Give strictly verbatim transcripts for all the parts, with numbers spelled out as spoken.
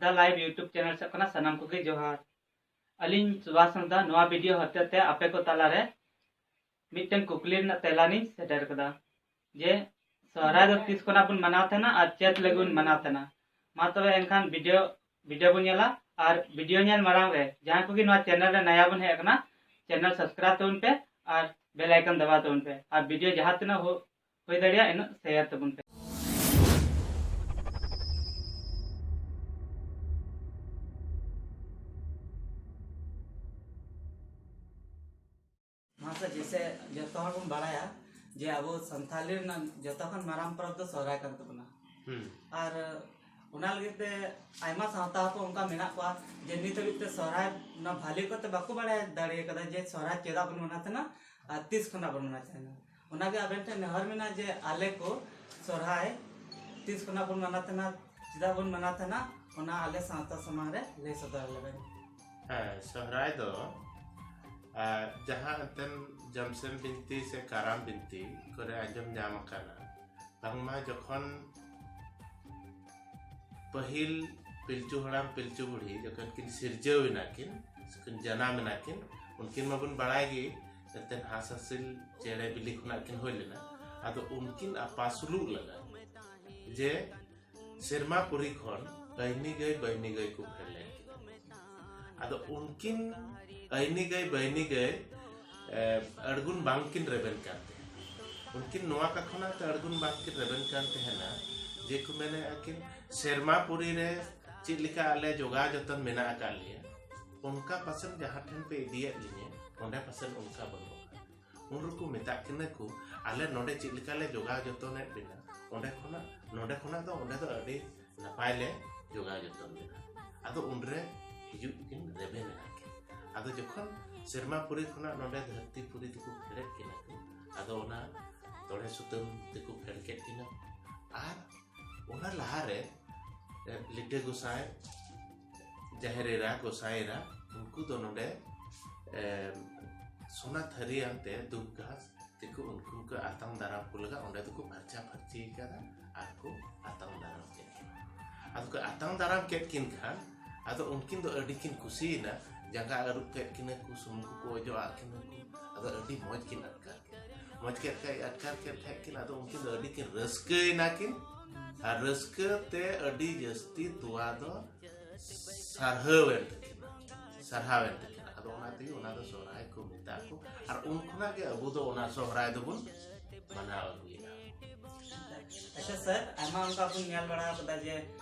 ᱫᱟ live YouTube channel ᱥᱮᱫ ᱠᱷᱚᱱᱟᱜ ᱥᱟᱱᱟᱢ ᱠᱚᱜᱮ ᱡᱚᱦᱟᱨ᱾ ᱟᱹᱞᱤᱧ ᱥᱩᱵᱷᱟᱥ ᱦᱟᱸᱥᱫᱟ ᱱᱚᱣᱟ ᱵᱷᱤᱰᱤᱭᱳ ᱦᱚᱛᱮᱛᱮ ᱟᱯᱮ ᱠᱚ ᱛᱟᱞᱟᱨᱮ ᱢᱤᱫᱴᱮᱱ ᱠᱩᱠᱞᱤ ᱨᱮᱱᱟᱜ ᱛᱮᱞᱟ ᱞᱤᱧ ᱥᱮᱴᱮᱨ ᱠᱟᱫᱟ ᱡᱮ ᱥᱚᱦᱨᱟᱭ ᱫᱚ ᱛᱤᱥ ᱠᱷᱚᱱᱟᱜ ᱵᱚᱱ ᱢᱟᱱᱟᱣ ᱛᱟᱦᱮᱱᱟ ᱟᱨ ᱪᱮᱫ ᱞᱟᱹᱜᱤᱫ ᱵᱚᱱ ᱢᱟᱱᱟᱣ ᱛᱟᱦᱮᱱᱟ᱾ ᱢᱟ ᱛᱚᱵᱮ ᱮᱱᱠᱷᱟᱱ ᱵᱷᱤᱰᱤᱭᱳ ᱵᱷᱤᱰᱤᱭᱳ ᱵᱚᱱ ᱧᱮᱞᱟ᱾ ᱟᱨ ᱵᱷᱤᱰᱤᱭᱳ ᱧᱮᱞ ᱢᱟᱲᱟᱝ ᱨᱮ ᱡᱟᱦᱟᱸᱭ ᱠᱚᱜᱮ ᱱᱚᱣᱟ ᱪᱮᱱᱮᱞ ᱨᱮ ᱱᱟᱭᱟ ᱵᱚᱱ ᱦᱮᱡ ᱟᱠᱟᱱᱟ, ᱪᱮᱱᱮᱞ ᱥᱟᱵᱥᱠᱨᱟᱭᱤᱵ ᱛᱟᱵᱚᱱ ᱯᱮ ᱟᱨ ᱵᱮᱞ ᱟᱭᱠᱚᱱ ᱫᱟᱵᱟᱣ ᱛᱟᱵᱚᱱ ᱯᱮ ᱟᱨ ᱵᱷᱤᱰᱤᱭᱳ ᱡᱟᱦᱟᱸ ᱛᱤᱱᱟᱹᱜ ᱦᱩᱭ ᱫᱟᱲᱮᱭᱟᱜᱼᱟ ᱤᱱᱟᱹᱜ ᱥᱮᱭᱟᱨ ᱛᱟᱵᱚᱱ ᱯᱮ᱾ ᱢᱟᱥᱮ ᱡᱮᱥᱮ ᱡᱚᱛᱚ ᱦᱚᱲ ᱵᱚᱱ ᱵᱟᱲᱟᱭᱟ ᱡᱮ ᱟᱵᱚ ᱥᱟᱱᱛᱟᱞᱤ ᱨᱮᱱᱟᱜ ᱡᱚᱛᱚ ᱠᱷᱚᱱ ᱢᱟᱨᱟᱝ ᱯᱚᱨᱚᱵᱽ ᱫᱚ ᱥᱚᱦᱨᱟᱭ ᱠᱟᱱ ᱛᱟᱵᱚᱱᱟ᱾ ᱦᱩᱸ᱾ ᱟᱨ ᱚᱱᱟ ᱞᱟᱹᱜᱤᱫ ᱛᱮ ᱟᱭᱢᱟ ᱥᱟᱶᱛᱟ ᱦᱚᱯᱚᱱ ᱚᱱᱠᱟ ᱢᱮᱱᱟᱜ ᱠᱚᱣᱟ ᱡᱮ ᱱᱤᱛ ᱦᱟᱹᱵᱤᱡ ᱛᱮ ᱥᱚᱦᱨᱟᱭ ᱚᱱᱟ ᱵᱷᱟᱞᱮ ᱠᱚᱛᱮ ᱵᱟᱠᱚ ᱵᱟᱲᱟᱭ ᱫᱟᱲᱮ ᱠᱟᱫᱟ ᱡᱮ ᱥᱚᱦᱨᱟᱭ ᱪᱮᱫᱟᱜ ᱵᱚᱱ ᱢᱟᱱᱟᱣ ᱛᱟᱦᱮᱱᱟ ᱟᱨ ᱛᱤᱥ ᱠᱷᱚᱱᱟᱜ ᱵᱚᱱ ᱢᱟᱱᱟᱣ ᱛᱟᱦᱮᱱᱟ᱾ ᱚᱱᱟᱜᱮ ᱟᱵᱮᱱ ᱴᱷᱮᱱ ᱱᱮᱦᱚᱨ ᱢᱮᱱᱟᱜᱼᱟ ᱡᱮ ᱟᱞᱮ ᱠᱚ ᱥᱚᱦᱨᱟᱭ ᱛᱤᱥ ᱠᱷᱚᱱᱟᱜ ᱵᱚᱱ ᱢᱟᱱᱟᱣ ᱛᱟᱦᱮᱱᱟ, ᱪᱮᱫᱟᱜ ᱵᱚᱱ ᱢᱟᱱᱟᱣ ᱛᱟᱦᱮᱱᱟ, ᱚᱱᱟ ᱟᱞᱮ ᱥᱟᱶᱛᱟ ᱥᱟᱢᱟᱝ ᱨᱮ ᱞᱟᱹᱭ ᱥᱚᱫᱚᱨ ᱟᱞᱮ ᱵᱮᱱ᱾ ᱦᱮᱸ, ᱥᱚᱦᱨᱟᱭ ᱫᱚ ᱟᱨ ᱡᱟᱦᱟᱸ ᱮᱱᱛᱮᱱ ᱡᱚᱢᱥᱮᱢ ᱵᱤᱱᱛᱤ ᱥᱮ ᱠᱟᱨᱟᱢ ᱵᱤᱱᱛᱤ ᱠᱚᱨᱮ ᱟᱸᱡᱚᱢ ᱧᱟᱢ ᱟᱠᱟᱱᱟ, ᱵᱟᱝᱢᱟ ᱡᱚᱠᱷᱚᱱ ᱯᱟᱹᱦᱤᱞ ᱯᱤᱞᱪᱩ ᱦᱟᱲᱟᱢ ᱯᱤᱞᱪᱩ ᱵᱩᱲᱦᱤ ᱡᱚᱠᱷᱚᱱ ᱠᱤᱱ ᱥᱤᱨᱡᱟᱹᱣ ᱮᱱᱟ ᱠᱤᱱ, ᱥᱮ ᱠᱤᱱ ᱡᱟᱱᱟᱢ ᱮᱱᱟ ᱠᱤᱱ, ᱩᱱᱠᱤᱱ ᱢᱟᱵᱚᱱ ᱵᱟᱲᱟᱭ ᱜᱮ ᱮᱱᱛᱮᱱ ᱦᱟᱸᱥ ᱦᱟᱸᱥᱤᱞ ᱪᱮᱬᱮ ᱵᱤᱞᱤ ᱠᱷᱚᱱᱟᱜ ᱠᱤᱱ ᱦᱩᱭ ᱞᱮᱱᱟ᱾ ᱟᱫᱚ ᱩᱱᱠᱤᱱ ᱟᱯᱟᱥᱩᱞᱩᱜ ᱞᱟᱹᱜᱤᱫ ᱡᱮ ᱥᱮᱨᱢᱟ ᱯᱩᱨᱤ ᱠᱷᱚᱱ ᱟᱹᱭᱱᱤ ᱜᱟᱹᱭ ᱵᱟᱹᱭᱱᱤ ᱜᱟᱹᱭ ᱠᱚ ᱯᱷᱮᱰ ᱞᱮᱱ ᱠᱤᱱᱟ᱾ ᱟᱫᱚ ᱩᱱᱠᱤᱱ ᱟᱹᱭᱱᱤ ᱜᱟᱹᱭ ᱵᱟᱹᱭᱱᱤ ᱜᱟᱹᱭ ᱮ, ᱟᱬᱜᱩᱱ ᱵᱟᱝᱠᱤᱱ ᱨᱮᱵᱮᱱ ᱠᱟᱱ ᱛᱟᱦᱮᱸᱱᱟ᱾ ᱩᱱᱠᱤᱱ ᱱᱚᱣᱟ ᱠᱟ ᱠᱷᱚᱱᱟᱜ ᱛᱮ ᱟᱬᱜᱩᱱ ᱵᱟᱝᱠᱤᱱ ᱨᱮᱵᱮᱱ ᱠᱟᱱ ᱛᱟᱦᱮᱸᱱᱟ ᱡᱮ ᱠᱚ ᱢᱮᱱᱮᱫᱼᱟ ᱠᱤᱱ ᱥᱮᱨᱢᱟ ᱯᱩᱨᱤ ᱨᱮ ᱪᱮᱫ ᱞᱮᱠᱟ ᱟᱞᱮ ᱡᱚᱜᱟᱣ ᱡᱚᱛᱚᱱ ᱢᱮᱱᱟᱜ ᱟᱠᱟᱫ ᱞᱮᱭᱟ, ᱚᱱᱠᱟ ᱯᱟᱥᱮᱡ ᱡᱟᱦᱟᱸ ᱴᱷᱮᱱ ᱯᱮ ᱤᱫᱤᱭᱮᱫ ᱞᱤᱧᱟᱹ ᱚᱸᱰᱮ ᱯᱟᱥᱮᱡ ᱚᱱᱠᱟ ᱵᱟᱹᱱᱩᱜ ᱟᱠᱟᱫ᱾ ᱩᱱ ᱨᱮᱠᱚ ᱢᱮᱛᱟᱜ ᱠᱤᱱᱟᱹ ᱠᱚ ᱟᱞᱮ ᱱᱚᱰᱮ ᱪᱮᱫ ᱞᱮᱠᱟ ᱞᱮ ᱡᱚᱜᱟᱣ ᱡᱚᱛᱚᱱᱮᱫ ᱵᱤᱱᱟ ᱚᱸᱰᱮ ᱠᱷᱚᱱᱟᱜ ᱱᱚᱰᱮ ᱠᱷᱚᱱᱟᱜ ᱫᱚ ᱚᱸᱰᱮ ᱫᱚ ᱟᱹᱰᱤ ᱱᱟᱯᱟᱭ ᱞᱮ ᱡᱚᱜᱟᱣ ᱡᱚᱛᱚᱱ ᱞᱮᱫᱟ᱾ ᱟᱫᱚ ᱩᱱᱨᱮ ᱦᱤᱡᱩᱜ ᱠᱤᱱ ᱨᱮᱵᱮᱱ ᱮᱱᱟ ᱠᱤᱱ᱾ ᱟᱫᱚ ᱡᱚᱠᱷᱚᱱ ᱥᱮᱨᱢᱟ ᱯᱩᱨᱤ ᱠᱷᱚᱱᱟᱜ ᱱᱚᱰᱮ ᱫᱷᱟᱹᱨᱛᱤ ᱯᱩᱨᱤ ᱛᱮᱠᱚ ᱯᱷᱮᱰᱮᱫ ᱠᱤᱱᱟ ᱠᱚ, ᱟᱫᱚ ᱚᱱᱟ ᱛᱚᱲᱮ ᱥᱩᱛᱟᱹᱢ ᱛᱮᱠᱚ ᱯᱷᱮᱰ ᱠᱮᱫ ᱠᱤᱱᱟ᱾ ᱟᱨ ᱚᱱᱟ ᱞᱟᱦᱟᱨᱮ ᱮ, ᱞᱤᱴᱟᱹ ᱜᱚᱸᱥᱟᱭ, ᱡᱟᱦᱮᱨ ᱮᱨᱟ, ᱜᱚᱸᱥᱟᱭ ᱮᱨᱟ, ᱩᱱᱠᱩ ᱫᱚ ᱱᱚᱰᱮ ᱮ, ᱥᱚᱱᱟ ᱛᱷᱟᱹᱨᱤ ᱟᱱᱛᱮ ᱫᱩᱵ ᱜᱷᱟᱥ ᱛᱮᱠᱚ ᱩᱱᱠᱩ ᱠᱚ ᱟᱛᱟᱝ ᱫᱟᱨᱟᱢ ᱠᱚ ᱞᱟᱹᱜᱤᱫ ᱚᱸᱰᱮ ᱫᱚᱠᱚ ᱯᱷᱟᱨᱪᱟ ᱯᱷᱟᱹᱨᱪᱤ ᱟᱠᱟᱫᱟ ᱟᱨ ᱠᱚ ᱟᱛᱟᱝ ᱫᱟᱨᱟᱢ ᱠᱮᱫ ᱠᱤᱱᱟ᱾ ᱟᱫᱚ ᱠᱚ ᱟᱛᱟᱝ ᱫᱟᱨᱟᱢ ᱠᱮᱫ ᱠᱤᱱ ᱠᱷᱟᱱ, ᱟᱫᱚ ᱩᱱᱠᱤᱱ ᱫᱚ ᱟᱹᱰᱤ ᱠᱤᱱ ᱠᱩᱥᱤᱭᱮᱱᱟ᱾ ᱡᱟᱸᱜᱟ ᱟᱹᱨᱩᱵ ᱠᱮᱫ ᱠᱤᱱᱟ ᱠᱚ, ᱥᱩᱱᱩᱢ ᱠᱚᱠᱚ ᱚᱡᱚᱜ ᱟᱫ ᱠᱤᱱᱟ ᱠᱚ᱾ ᱟᱫᱚ ᱟᱹᱰᱤ ᱢᱚᱡᱽ ᱠᱤᱱ ᱟᱴᱠᱟᱨ ᱠᱮᱫᱟ᱾ ᱢᱚᱡᱽ ᱠᱮᱫ ᱠᱷᱟᱡ, ᱟᱴᱠᱟᱨ ᱠᱮᱫ ᱠᱷᱟᱡ ᱠᱤᱱ, ᱟᱫᱚ ᱩᱱᱠᱤᱱ ᱫᱚ ᱟᱹᱰᱤ ᱠᱤᱱ ᱨᱟᱹᱥᱠᱟᱹᱭᱮᱱᱟ ᱠᱤᱱ᱾ ᱟᱨ ᱨᱟᱹᱥᱠᱟᱹ ᱛᱮ ᱟᱹᱰᱤ ᱡᱟᱹᱥᱛᱤ ᱛᱚᱣᱟ ᱫᱚ ᱥᱟᱨᱦᱟᱣᱮᱱ ᱛᱟᱹᱠᱤᱱᱟ, ᱥᱟᱨᱦᱟᱣᱮᱱ ᱛᱟᱹᱠᱤᱱᱟ᱾ ᱟᱫᱚ ᱚᱱᱟ ᱛᱮᱜᱮ ᱚᱱᱟ ᱫᱚ ᱥᱚᱦᱨᱟᱭ ᱠᱚ ᱢᱮᱛᱟᱜ ᱠᱚ᱾ ᱟᱨ ᱩᱱ ᱠᱷᱚᱱᱟᱜ ᱜᱮ ᱟᱵᱚ ᱫᱚ ᱚᱱᱟ ᱥᱚᱦᱨᱟᱭ ᱫᱚᱵᱚᱱ ᱢᱟᱱᱟᱣ ᱟᱹᱜᱩᱭᱮᱫᱟ᱾ ᱟᱪᱪᱷᱟ ᱥᱟᱨ, ᱟᱭᱢᱟ ᱚᱱᱠᱟ ᱵᱚᱱ ᱧᱮᱞ ᱵᱟᱲᱟ ᱟᱠᱟᱫᱟ ᱡᱮ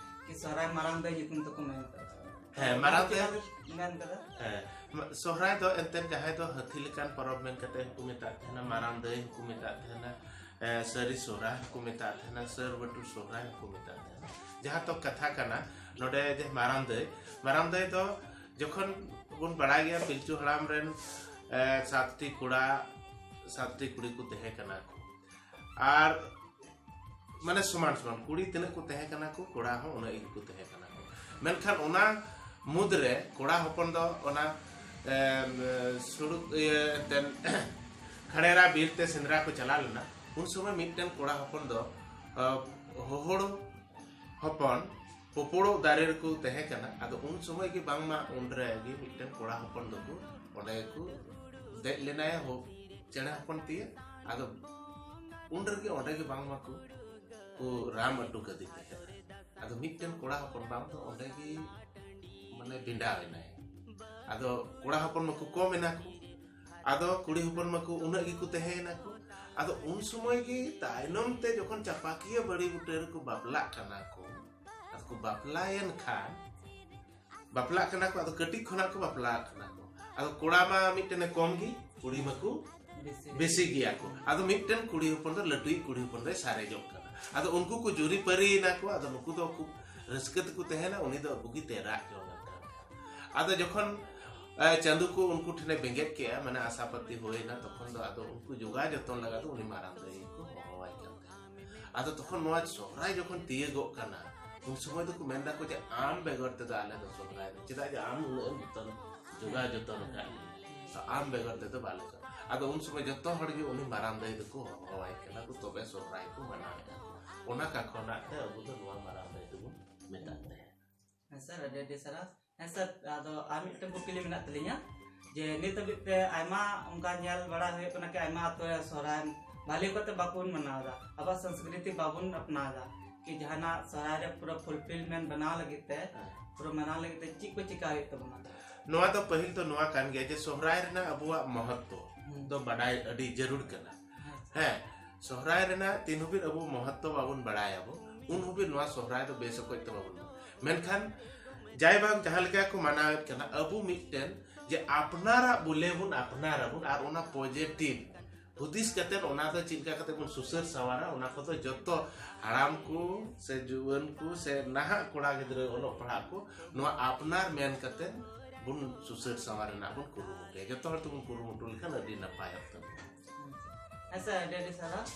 ᱠᱤ ᱥᱚᱦᱨᱟᱭ ᱢᱟᱨᱟᱝ ᱫᱟᱹᱭ ᱧᱩᱛᱩᱢ ᱛᱮᱠᱚ ᱢᱮᱱ ᱠᱟᱫᱟ᱾ ᱦᱮᱸ, ᱚᱱᱟ ᱢᱟᱨᱟᱝ ᱫᱚ ᱫᱟᱹᱭ᱾ ᱪᱮᱫᱟᱜ ᱢᱮᱱ ᱠᱟᱫᱟ? ᱦᱮᱸ, ᱢ-, ᱥᱚᱦᱨᱟᱭ ᱫᱚ ᱮᱱᱛᱮᱫ ᱡᱟᱦᱟᱸᱭ ᱫᱚ ᱦᱟᱹᱛᱤ ᱞᱮᱠᱟᱱ ᱯᱚᱨᱚᱵᱽ ᱢᱮᱱ ᱠᱟᱛᱮ ᱦᱚᱸᱠᱚ ᱢᱮᱛᱟᱜ ᱛᱟᱦᱮᱱᱟ, ᱢᱟᱨᱟᱝ ᱫᱟᱹᱭ ᱦᱚᱸᱠᱚ ᱢᱮᱛᱟᱜ ᱛᱟᱦᱮᱱᱟ, ᱮ, ᱥᱟᱹᱨᱤ ᱥᱚᱦᱨᱟᱭ ᱦᱚᱸᱠᱚ ᱢᱮᱛᱟᱜ ᱛᱟᱦᱮᱱᱟ, ᱥᱟᱹᱨ ᱵᱟᱹᱴᱩ ᱥᱚᱦᱨᱟᱭ ᱦᱚᱸᱠᱚ ᱢᱮᱛᱟᱜ ᱛᱟᱦᱮᱱᱟ᱾ ᱡᱟᱦᱟᱸ ᱛᱚ ᱠᱟᱛᱷᱟ ᱠᱟᱱᱟ ᱱᱚᱰᱮ ᱡᱮ ᱢᱟᱨᱟᱝ ᱫᱟᱹᱭ, ᱢᱟᱨᱟᱝ ᱫᱟᱹᱭ ᱫᱚ ᱡᱚᱠᱷᱚᱱ ᱵᱚᱱ ᱵᱟᱲᱟᱭ ᱜᱮᱭᱟ ᱯᱤᱞᱪᱩ ᱦᱟᱲᱟᱢ ᱨᱮᱱ, ᱮ, ᱥᱟᱛᱴᱤ ᱠᱚᱲᱟ, ᱥᱟᱛᱴᱤ ᱠᱩᱲᱤ ᱠᱚ ᱛᱟᱦᱮᱸ ᱠᱟᱱᱟ ᱠᱚ᱾ ᱟᱨ ᱢᱟᱱᱮ ᱥᱚᱢᱟᱱ ᱥᱚᱢᱟᱱ, ᱠᱩᱲᱤ ᱛᱤᱱᱟᱹᱜ ᱠᱚ ᱛᱟᱦᱮᱸ ᱠᱟᱱᱟ ᱠᱚ, ᱠᱚᱲᱟ ᱦᱚᱸ ᱩᱱᱟᱹᱜ ᱜᱮᱠᱚ ᱛᱟᱦᱮᱸ ᱠᱟᱱᱟ ᱠᱚ᱾ ᱢᱮᱱᱠᱷᱟᱱ ᱚᱱᱟ ᱢᱩᱫᱽᱨᱮ ᱠᱚᱲᱟ ᱦᱚᱯᱚᱱ ᱫᱚ ᱚᱱᱟ, ᱮᱢ, ᱥᱩᱲᱩᱠ, ᱤᱭᱟᱹ, ᱮᱱᱛᱮᱫ ᱠᱷᱟᱲᱮᱨᱟ ᱵᱤᱨ ᱛᱮ ᱥᱮᱸᱫᱽᱨᱟ ᱠᱚ ᱪᱟᱞᱟᱣ ᱞᱮᱱᱟ᱾ ᱩᱱ ᱥᱚᱢᱚᱭ ᱢᱤᱫᱴᱮᱱ ᱠᱚᱲᱟ ᱦᱚᱯᱚᱱ ᱫᱚ, ᱟ, ᱦᱚᱦᱚᱲ ᱦᱚᱯᱚᱱ ᱯᱚᱯᱚᱲᱚᱜ ᱫᱟᱨᱮ ᱨᱮᱠᱚ ᱛᱟᱦᱮᱸ ᱠᱟᱱᱟ᱾ ᱟᱫᱚ ᱩᱱ ᱥᱚᱢᱚᱭ ᱜᱮ ᱵᱟᱝᱢᱟ ᱩᱱᱨᱮ ᱜᱮ ᱢᱤᱫᱴᱮᱱ ᱠᱚᱲᱟ ᱦᱚᱯᱚᱱ ᱫᱚᱠᱚ ᱚᱸᱰᱮ ᱜᱮᱠᱚ ᱫᱮᱡ ᱞᱮᱱᱟᱭ, ᱦᱚ-, ᱪᱮᱬᱮ ᱦᱚᱯᱚᱱ ᱛᱮᱭᱟᱜ᱾ ᱟᱫᱚ ᱩᱱ ᱨᱮᱜᱮ ᱚᱸᱰᱮ ᱜᱮ ᱵᱟᱝᱢᱟ ᱠᱚ, ᱠᱚ ᱨᱟᱢ ᱟᱹᱴᱩ ᱠᱟᱫᱮ ᱛᱟᱦᱮᱸᱱᱟ᱾ ᱟᱫᱚ ᱢᱤᱫᱴᱮᱱ ᱠᱚᱲᱟ ᱦᱚᱯᱚᱱ ᱵᱟᱝ ᱫᱚ ᱚᱸᱰᱮ ᱜᱮ ᱢᱟᱱᱮ ᱵᱷᱮᱸᱰᱟᱣ ᱮᱱᱟᱭ᱾ ᱟᱫᱚ ᱠᱚᱲᱟ ᱦᱚᱯᱚᱱ ᱢᱟᱠᱚ ᱠᱚᱢ ᱮᱱᱟ ᱠᱚ, ᱟᱫᱚ ᱠᱩᱲᱤ ᱦᱚᱯᱚᱱ ᱢᱟᱠᱚ ᱩᱱᱟᱹᱜ ᱜᱮᱠᱚ ᱛᱟᱦᱮᱸ ᱮᱱᱟ ᱠᱚ᱾ ᱟᱫᱚ ᱩᱱ ᱥᱚᱢᱚᱭ ᱜᱮ ᱛᱟᱭᱱᱚᱢ ᱛᱮ ᱡᱚᱠᱷᱚᱱ ᱪᱟᱯᱟᱠᱤᱭᱟᱹ ᱵᱟᱹᱲᱤ ᱵᱩᱴᱟᱹ ᱨᱮᱠᱚ ᱵᱟᱯᱞᱟᱜ ᱠᱟᱱᱟ ᱠᱚ, ᱟᱫᱚ ᱠᱚ ᱵᱟᱯᱞᱟᱭᱮᱱ ᱠᱷᱟᱱ, ᱵᱟᱯᱞᱟᱜ ᱠᱟᱱᱟ ᱠᱚ, ᱟᱫᱚ ᱠᱟᱹᱴᱤᱡ ᱠᱷᱚᱱᱟᱜ ᱠᱚ ᱵᱟᱯᱞᱟᱜ ᱠᱟᱱᱟ ᱠᱚ᱾ ᱟᱫᱚ ᱠᱚᱲᱟ ᱢᱟ ᱢᱤᱫᱴᱮᱱᱮ ᱠᱚᱢ ᱜᱮ, ᱠᱩᱲᱤ ᱢᱟᱠᱚ ᱵᱮᱥᱤ᱾ ᱵᱮᱥᱤ ᱜᱮᱭᱟ ᱠᱚ᱾ ᱟᱫᱚ ᱢᱤᱫᱴᱮᱱ ᱠᱩᱲᱤ ᱦᱚᱯᱚᱱ ᱫᱚ ᱞᱟᱹᱴᱩᱭᱤᱡ ᱠᱩᱲᱤ ᱦᱚᱯᱚᱱ ᱫᱚᱭ ᱥᱟᱨᱮᱡᱚᱜ ᱠᱟᱱᱟ᱾ ᱟᱫᱚ ᱩᱱᱠᱩ ᱠᱚ ᱡᱩᱨᱤᱯᱟᱹᱨᱤᱭᱮᱱᱟ ᱠᱚ᱾ ᱟᱫᱚ ᱱᱩᱠᱩ ᱫᱚ ᱠᱷᱩᱵ ᱨᱟᱹᱥᱠᱟᱹ ᱛᱮᱠᱚ ᱛᱟᱦᱮᱱᱟ, ᱩᱱᱤ ᱫᱚ ᱵᱩᱜᱤᱛᱮ ᱨᱟᱜ ᱡᱚᱝ ᱟᱠᱟᱱ᱾ ᱟᱫᱚ ᱡᱚᱠᱷᱚᱱ, ᱮ, ᱪᱟᱸᱫᱩ ᱠᱚ ᱩᱱᱠᱩ ᱴᱷᱮᱱᱮ ᱵᱮᱸᱜᱮᱫ ᱠᱮᱜᱼᱟ, ᱢᱟᱱᱮ ᱟᱥᱟᱯᱟᱹᱛᱤ ᱦᱩᱭᱮᱱᱟ, ᱛᱚᱠᱷᱚᱱ ᱫᱚ ᱟᱫᱚ ᱩᱱᱠᱩ ᱡᱚᱜᱟᱣ ᱡᱚᱛᱚᱱ ᱞᱟᱜᱟᱫ ᱫᱚ ᱩᱱᱤ ᱢᱟᱨᱟᱝ ᱫᱟᱹᱭ ᱠᱚ ᱦᱚᱦᱚᱣᱟᱭ ᱠᱟᱱ ᱛᱟᱦᱮᱸᱫ᱾ ᱟᱫᱚ ᱛᱚᱠᱷᱚᱱ ᱱᱚᱣᱟ ᱥᱚᱦᱨᱟᱭ ᱡᱚᱠᱷᱚᱱ ᱛᱤᱭᱟᱹᱜᱚᱜ ᱠᱟᱱᱟ, ᱩᱱ ᱥᱚᱢᱚᱭ ᱫᱚᱠᱚ ᱢᱮᱱ ᱫᱟᱠᱚ ᱡᱮ, "ᱟᱢ ᱵᱮᱜᱚᱨ ᱛᱮᱫᱚ ᱟᱞᱮ ᱫᱚ ᱥᱚᱦᱨᱟᱭ ᱫᱚ, ᱪᱮᱫᱟᱜ ᱡᱮ ᱟᱢ ᱩᱱᱟᱹᱜ ᱮᱢ ᱡᱚᱛᱚᱱ, ᱡᱚᱜᱟᱣ ᱡᱚᱛᱚᱱ ᱟᱠᱟᱫ ᱞᱮᱭᱟ, ᱛᱚ ᱟᱢ ᱵᱮᱜᱚᱨ ᱛᱮᱫᱚ ᱵᱟᱞᱮ ᱥᱚᱦᱨᱟᱭ᱾" ᱟᱫᱚ ᱩᱱ ᱥᱚᱢᱚᱭ ᱡᱚᱛᱚ ᱦᱚᱲ ᱜᱮ ᱩᱱᱤ ᱢᱟᱨᱟᱝ ᱫᱟᱹᱭ ᱫᱚᱠᱚ ᱦᱚᱦᱚᱣᱟᱭ ᱠᱟᱱᱟ ᱠᱚ, ᱛᱚᱵᱮ ᱥᱚᱦᱨᱟᱭ ᱠᱚ ᱢᱟᱱᱟᱣᱮᱫᱼᱟ ᱠᱚ᱾ ᱚᱱᱟ ᱠᱟ ᱠᱷᱚᱱᱟᱜ ᱛᱮ ᱟᱵᱚ ᱫᱚ ᱱᱚᱣᱟ ᱢᱟᱨᱟᱝ ᱫᱟᱹᱭ ᱫᱚᱵᱚᱱ ᱢᱮᱛᱟᱜ ᱛᱟᱦᱮᱸᱫ᱾ ᱦᱮᱸ ᱥᱟᱨ, ᱟᱹᱰᱤ ᱟᱹᱰᱤ ᱥᱟᱨᱦᱟᱣ᱾ ᱦᱮᱸ ᱥᱟᱨ, ᱟᱫᱚ ᱟᱨ ᱢᱤᱫᱴᱮᱱ ᱠᱩᱠᱞᱤ ᱢᱮᱱᱟᱜ ᱛᱟᱹᱞᱤᱧᱟ, ᱡᱮ ᱱᱤᱛ ᱦᱟᱹᱵᱤᱡ ᱛᱮ ᱟᱭᱢᱟ ᱚᱱᱠᱟ ᱧᱮᱞ ᱵᱟᱲᱟ ᱦᱩᱭᱩᱜ ᱠᱟᱱᱟ ᱠᱤ ᱟᱭᱢᱟ ᱟᱛᱳ ᱨᱮ ᱥᱚᱦᱨᱟᱭ ᱵᱷᱟᱞᱮ ᱠᱟᱛᱮ ᱵᱟᱵᱚᱱ ᱢᱟᱱᱟᱣ ᱮᱫᱟ, ᱟᱵᱚᱣᱟᱜ ᱥᱚᱝᱥᱠᱨᱤᱛᱤ ᱵᱟᱵᱚᱱ ᱟᱯᱱᱟᱣ ᱮᱫᱟ, ᱠᱤ ᱡᱟᱦᱟᱱᱟᱜ ᱥᱚᱦᱨᱟᱭ ᱨᱮ ᱯᱩᱨᱟᱹ ᱯᱷᱩᱞᱯᱷᱤᱞᱢᱮᱱᱴ ᱵᱮᱱᱟᱣ ᱞᱟᱹᱜᱤᱫ ᱛᱮ, ᱯᱩᱨᱟᱹ ᱢᱟᱱᱟᱣ ᱞᱟᱹᱜᱤᱫ ᱛᱮ ᱪᱮᱫ ᱠᱚ ᱪᱮᱠᱟ ᱦᱩᱭᱩᱜ ᱛᱟᱵᱚᱱᱟ? ᱱᱚᱣᱟ ᱫᱚ ᱯᱟᱹᱦᱤᱞ ᱫᱚ ᱱᱚᱣᱟ ᱠᱟᱱ ᱜᱮᱭᱟ ᱡᱮ ᱥᱚᱦᱨᱟᱭ ᱨᱮᱱᱟᱜ ᱟᱵᱚᱣᱟᱜ ᱢᱚᱦᱚᱛᱛᱚ ᱦᱩᱸ᱾ ᱫᱚ ᱵᱟᱰᱟᱭ ᱟᱹᱰᱤ ᱡᱟᱹᱨᱩᱲ ᱠᱟᱱᱟ᱾ ᱦᱮᱸ᱾ ᱦᱮᱸ, ᱥᱚᱦᱨᱟᱭ ᱨᱮᱱᱟᱜ ᱛᱤᱱ ᱦᱟᱹᱵᱤᱡ ᱟᱵᱚ ᱢᱚᱦᱚᱛᱛᱚ ᱵᱟᱵᱚᱱ ᱵᱟᱲᱟᱭᱟᱵᱚ, ᱩᱱ ᱦᱟᱹᱵᱤᱡ ᱱᱚᱣᱟ ᱥᱚᱦᱨᱟᱭ ᱫᱚ ᱵᱮᱥ ᱚᱠᱚᱡ ᱛᱮ ᱵᱟᱵᱚᱱ ᱢᱟᱱᱟᱣᱟ᱾ ᱢᱮᱱᱠᱷᱟᱱ ᱡᱟᱭ ᱵᱟᱝ ᱡᱟᱦᱟᱸ ᱞᱮᱠᱟ ᱠᱚ ᱢᱟᱱᱟᱣᱮᱫ ᱠᱟᱱᱟ, ᱟᱵᱚ ᱢᱤᱫᱴᱮᱱ ᱡᱮ ᱟᱯᱱᱟᱨᱟᱜ ᱵᱚᱞᱮ ᱵᱚᱱ ᱟᱯᱱᱟᱨᱟᱵᱚᱱ ᱟᱨ ᱚᱱᱟ ᱯᱚᱡᱮᱴᱤᱵᱷ ᱦᱩᱫᱤᱥ ᱠᱟᱛᱮ ᱚᱱᱟ ᱫᱚ ᱪᱮᱫ ᱞᱮᱠᱟ ᱠᱟᱛᱮ ᱵᱚᱱ ᱥᱩᱥᱟᱹᱨ ᱥᱟᱶᱟᱨᱟ, ᱚᱱᱟ ᱠᱚᱫᱚ ᱡᱚᱛᱚ ᱦᱟᱲᱟᱢ ᱠᱚ ᱥᱮ ᱡᱩᱣᱟᱹᱱ ᱠᱚ ᱥᱮ ᱱᱟᱦᱟᱜ ᱠᱚᱲᱟ ᱜᱤᱫᱽᱨᱟᱹ ᱚᱞᱚᱜ ᱯᱟᱲᱦᱟᱜ ᱠᱚ ᱱᱚᱣᱟ ᱟᱯᱱᱟᱨ ᱢᱮᱱ ᱠᱟᱛᱮ ᱵᱚᱱ ᱥᱩᱥᱟᱹᱨ ᱥᱟᱶᱟᱨ ᱨᱮᱱᱟᱜ ᱵᱚᱱ ᱠᱩᱨᱩᱢᱩᱴᱩᱭᱟ᱾ ᱡᱚᱛᱚ ᱦᱚᱲ ᱛᱮᱵᱚᱱ ᱠᱩᱨᱩᱢᱩᱴᱩ ᱞᱮᱠᱷᱟᱱ ᱟᱹᱰᱤ ᱱᱟᱯᱟᱭᱚᱜ ᱛᱟᱵᱚᱱᱟ᱾ ᱦᱮᱸ ᱥᱟᱨ, ᱟᱹᱰᱤ ᱟᱹᱰᱤ ᱥᱟᱨᱦᱟᱣ᱾